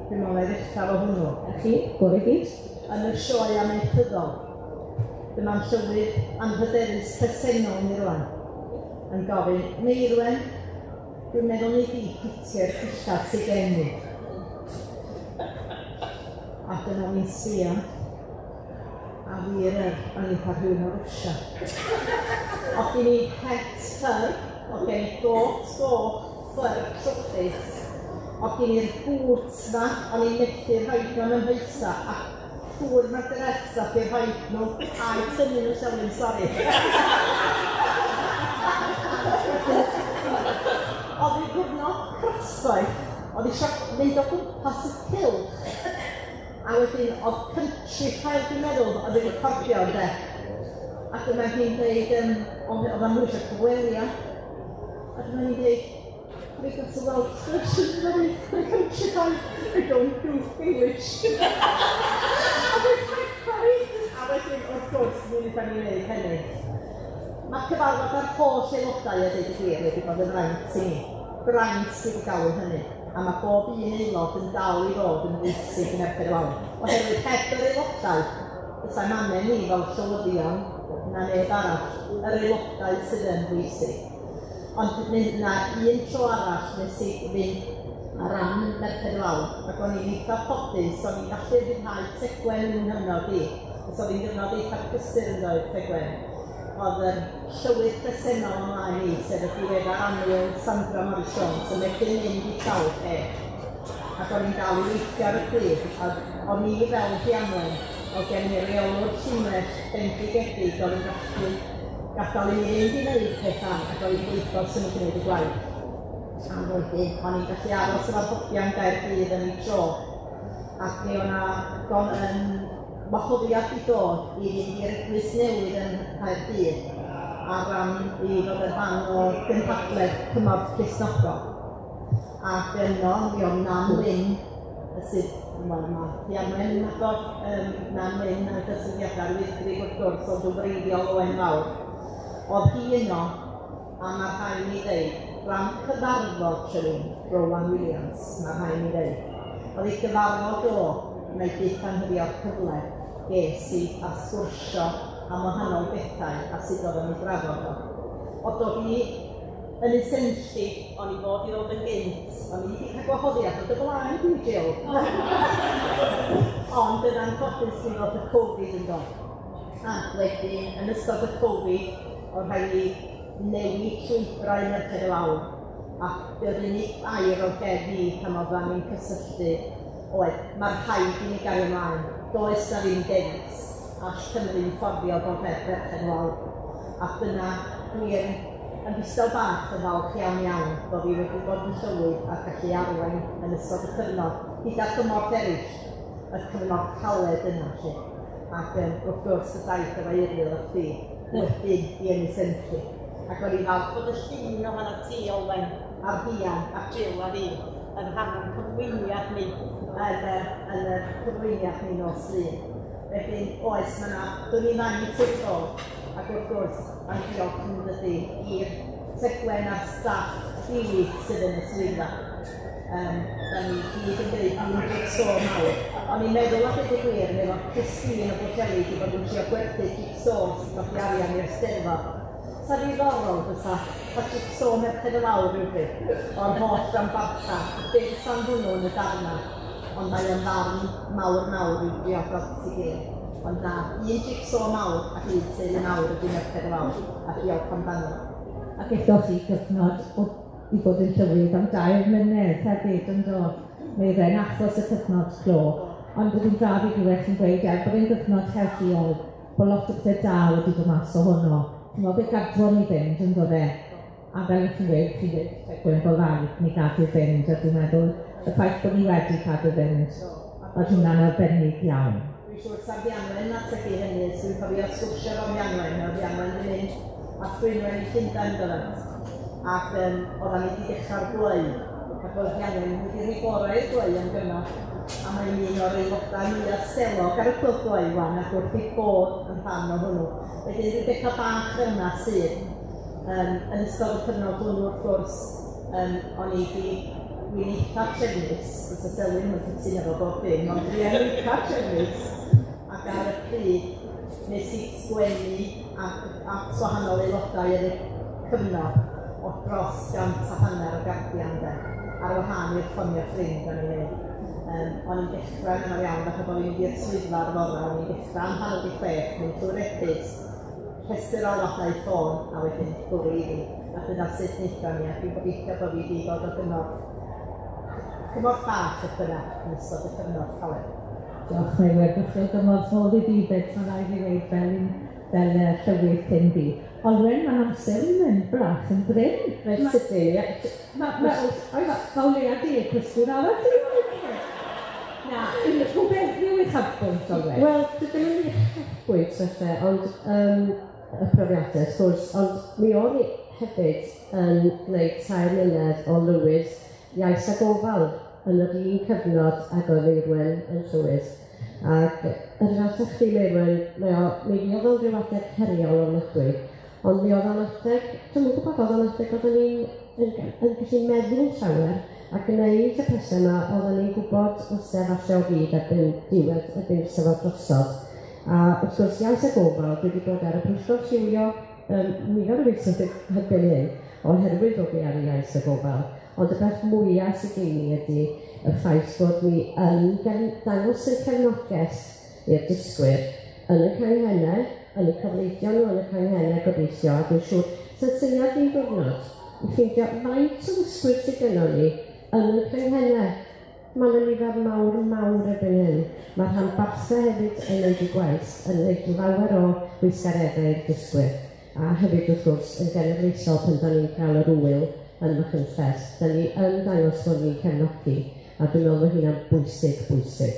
dwi'n meddwl na i ddechrau efo hwnnw. A chi, bore gyd. Yn y sioe amaethyddol, dyma'n llywydd anrhydeddus presennol ni rŵan, yn gofyn, Meirwen, dwi'n meddwl nei di ffitio'r dillad sydd gen i. A dyna fi'n sbio, a wir yr, o'n i'n cael rhywun o Rwsia. O'dd gen i het ffyr, o'dd gen i got goch ffyr trwchus, o'dd gen i'r boots 'ma, o'n i'n methu rhoid nhw yn 'y mhoesa, a llwyr Margaret nath i rhoid nhw, a'u tynnu nhw Selwyn, sori. O'dd hi'n gyfnod crasboeth, o'dd isio mynd o gwmpas y cylch, a wedyn o'dd Countryfile, dwi'n meddwl, oedd yn recordio ynde. A dyma hi'n dweud, oedd nhw eisiau cyfweliad. A dyma hi'n dweud, we got a Welsh version of the Countryfile, I don't do English. A wedyn, wrth gwrs, mi wnaethon ni wneud hynny. Mae cyfarfod â'r holl aelodau a dweud y gwir wedi bod yn fraint i ni. Braint sydd wedi galw hynny. A mae bob un aelod yn dal i fod yn bwysig yn Merched y Wawr. Oherwydd heb yr aelodau, fysa'n angen ni fel llywyddion na neb arall, yr aelodau sydd yn bwysig. Ond na un tro arall nes i fynd ar ran Merched y Wawr, ac o'n i'n eitha ffodus, o'n i'n gallu rhyddhau Tegwen yn nghyfnod i. Os oedd hi'n gyfnod eitha prysur yn doedd, Tegwen. Oedd yr llywydd presennol ymlaen i, sef y diweddar annwyl Sandra Morris Jones, yn medru mynd i sawl lle. Ac o'n i'n dal i weithio ar y pryd, a o'n i fel Rhiannon, oedd gen i reolwr llinell bendigedig oedd yn gallu gadael i mi fynd i wneud pethau ac oedd hi'n gwybod sut i gwneud y gwaith. A wedyn, o'n i'n gallu aros efo'r hogiau'n Gaerdydd yn ei tro. Ac mi o'na wahoddiad i dod i fynd i'r Eglwys Newydd yn Nghaerdydd ar ran i fod yn rhan o gynhadledd Cymorth Cristnogol. Ac yno, mi oedd Nan Wyn, sydd Wel, ma' Rhianwen yn nabod Nan Wyn a'r cysylltiadau Wyddgrug wrth gwrs, ond yn wreiddiol o Waunfawr. O'dd hi yno, a ma' rhai' mi ddeud, ran cyfarfod rhywun, Rowan Williams, ma' rhai' mi ddeud. O'dd ei gyfarfod o, wna i byth anghofio'r cyfle ges i a sgwrsio am wahanol bethau a sut o'dd o'n ei drafod o. O'dd dod i Ynys Enlli, o'n i fod i ddod yn gynt, o'n i 'di cael gwahoddiad o dy flaen di, Jill. Ond yn anffodus mi ddoth y Covid yn do. Ac wedyn, yn ystod y Covid, oedd rhaid ni newid llwybrau Merched y Wawr. A be oedd unig air oedd gen i pan oeddan ni'n cysylltu oedd, mae rhaid i ni gario ymlaen, does 'na ddim dewis, all Cymru'n fforddio bod heb Ferched y Wawr. A dyna dwi yn, yn ddistaw bach yn falch iawn iawn bod fi wedi bod yn llywydd a gallu arwain yn ystod y cyfnod, gyda chymorth eraill, y cyfnod caled yna 'lly. Ac yym wrth gwrs y daith efo Eirlyr a chdi wedyn i Ynys Enlli. Ac o'n i'n falch bod y llun ohonat ti, Olwen, a Rhian a Jill a fi yn rhan o'n cyflwyniad ni yn y yn y cyflwyniad ni nos Lun. Wedyn oes ma' 'na dwn i faint wrth ddod ac wrth gwrs ma'n diolch yn dydi i'r Tegwen a'r staff di-wyth sydd yn y swyddfa. Yym, da ni gyd yn gwneud un jig-so mawr. O'n i'n meddwl a dweud y gwir, mi efo Christine o Bwllheli 'di bod yn trio gwerthu jig-sos i godi arian i'r Steddfod. Sa ddiddorol fysa cael jig-so Merched y Wawr rywbryd, o'r holl ranbartha, be fysa'n hwnnw yn y darna, ond mae o'n ddarn mawr mawr i'w drio dod at ei gilydd. Ond na, un jig-so mawr ac un teulu mawr ydi Merched y Wawr, a diolch amdano. Ac aethoch chi gyfnod o i fod yn llywydd am dair mlynedd hefyd, yn do? Meddai'n achos y cyfnod clo. Ond bydd hi'n braf i glywed chi'n gweud, er bod e'n gyfnod heriol, bod lot o pethe da wedi dod mas ohono. Chimod, fe gadwon ni fynd, yn do fe? A fel 'ych chi'n gweud, chi'n gweud Tegwen, bod raid ni gadw fynd, a dwi'n meddwl y ffaith bod ni wedi cadw fynd, oedd hwnna'n arbennig iawn. Dwi'n siŵr 'sa Rhianwen yn ategu hynny, dwi'n cofio sgwrsio efo Rhianwen, oedd Rhianwen 'di mynd â Thwynwen i Llundain do fe? Ac yym oeddan ni 'di dechrau'r gwlâu, ac oedd Rhianwen wedi rhoi gorau i'r gwlâu am gyfnod, a mae'n un o'r aelodau mwya selog ar y clwb gwlâu 'wan ac wrth ei bodd yn rhan o hwnnw. Wedyn ryw bethau bach fel 'na sydd yym yn ystod y cyfnod hwnnw wrth gwrs yym o'n i 'di dwi'n eitha trefnus, fysa Selwyn ddim yn cytuno efo bob dim, ond dwi yn eitha trefnus ac ar y pryd nes i sgwennu at at wahanol aelodau yn y cyfnod o dros gant a hanner o gardiau ynde, ar wahân i'r ffonio ffrind o'n i'n neud. Yym o'n i'n dechrau yn amal iawn fatha bod fi'n mynd i'r swyddfa ar fore, o'n i'n dechrau am hanner 'di chwech, mynd trwy'r e-byst, rhestr alwadau ffôn a wedyn bwrw iddi. A dyna sut wnaethon ni, a dwi'n gobeithio bod fi 'di bod o gymorth cymorth bach beth bynnag yn ystod y cyfnod caled. Diolch Meirion, dach chi o gymorth mowr i fi 'fyd, ma' raid fi weud fel un fel yy llywydd cyn fi. Olwen, ma'n amser i'n mynd bach yn brin. Reit sydyn, ie. Ma' ma' ma' ma' o leia deg cwestiwn arall i ofyn i chi. Na, rhywbeth, rhyw uchafbwynt Olwen? Wel, dydy ddim yn uchafbwynt falle, ond yym y profiadau wrth gwrs, ond mi o'n i hefyd yn gwneud 3 mlynedd o lywydd Iaith a Gofal yn yr un cyfnod ag oedd Eirwen yn llywydd. Ac yr un fath â chdi Meirwen, mae o, mi fuodd o'n ryw adeg heriol ofnadwy, ond mi oedd o'n adeg, dwi'm yn gwybod, oedd o'n adeg oedden ni'n yn, yn gallu meddwl llawer a gwneud y pethau yma oedden ni'n gwybod fysa falle o fyd erbyn diwedd, erbyn fysa fo drosodd. A wrth gwrs, Iaith a Gofal, dwi wedi bod ar y pwyllgor lliwio nifer o weithiau erbyn hyn, oherwydd bod fi ar y Iaith a Gofal. Ond y peth mwya sydd gen i ydy y ffaith bod ni yn dangos ein cefnogaeth i'r dysgwyr yn y canghennau, yn y cofleidio nhw yn y canghennau gobeithio, a dwi'n siŵr, sa'n syniad un diwrnod i ffeindio faint o ddysgwyr sydd gynnon ni yn y canghennau. Mae yna nifer mawr, mawr erbyn hyn. Mae'r rhanbarthau hefyd yn neud eu gwaith, yn neud lawer o weithgareddau i'r dysgwyr. A hefyd, wrth gwrs, yn genedlaethol pan 'dan ni'n cael yr ŵyl yn Machynlleth, 'dan ni yn dangos bod ni'n cefnogi, a dwi'n meddwl bod hynna'n bwysig, bwysig.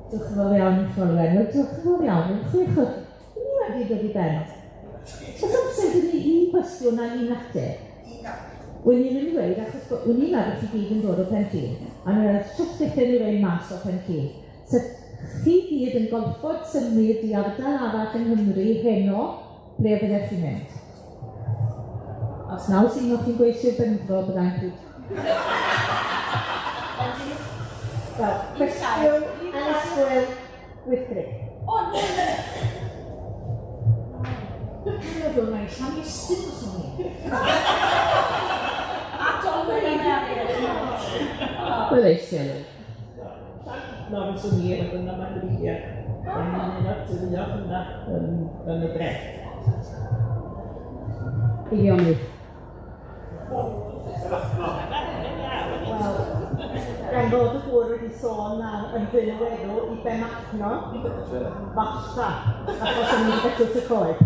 Diolch yn fawr iawn i chi Olwen. Wel diolch yn fawr iawn i'r chwech o chi. Ni wedi dod i ben. Oes amser 'da ni un cwestiwn a un ateb? Wn i ddim i weud, achos bo- wn i'n meddwl chi gyd yn dod o Pen Llŷn, a o'n i'n meddwl shwt gallen ni fynd mas o Pen Llŷn. So chi gyd yn gorfod symud i ardal arall yng Nghymru heno, ble fyddech chi'n mynd? Os naw sy'n chi'n gweud Sir Benfro, byddai'n pryd. Wel, cwestiwn annisgwyl Wyddgrug. O, na! Dwi'n meddwl mai Llanistyn fyswn i. A Dolwen yn Eryl. Mae'n neis iawn. Na, fyswn i wedyn yma grisiau. Yn un o'r teuluoedd yna yn y dre. Eifionydd. Wel, gan fod y gŵr wedi sôn am yn Bryn y Weddw i Benmachno, falla, achos o'n i'n betws y coed.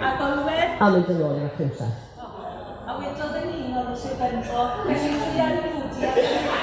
A Dolwen? A mynd yn ôl i Fachynlleth. A wedodd yn un o'r Sir Benfro, felly dwi yn Lwdi.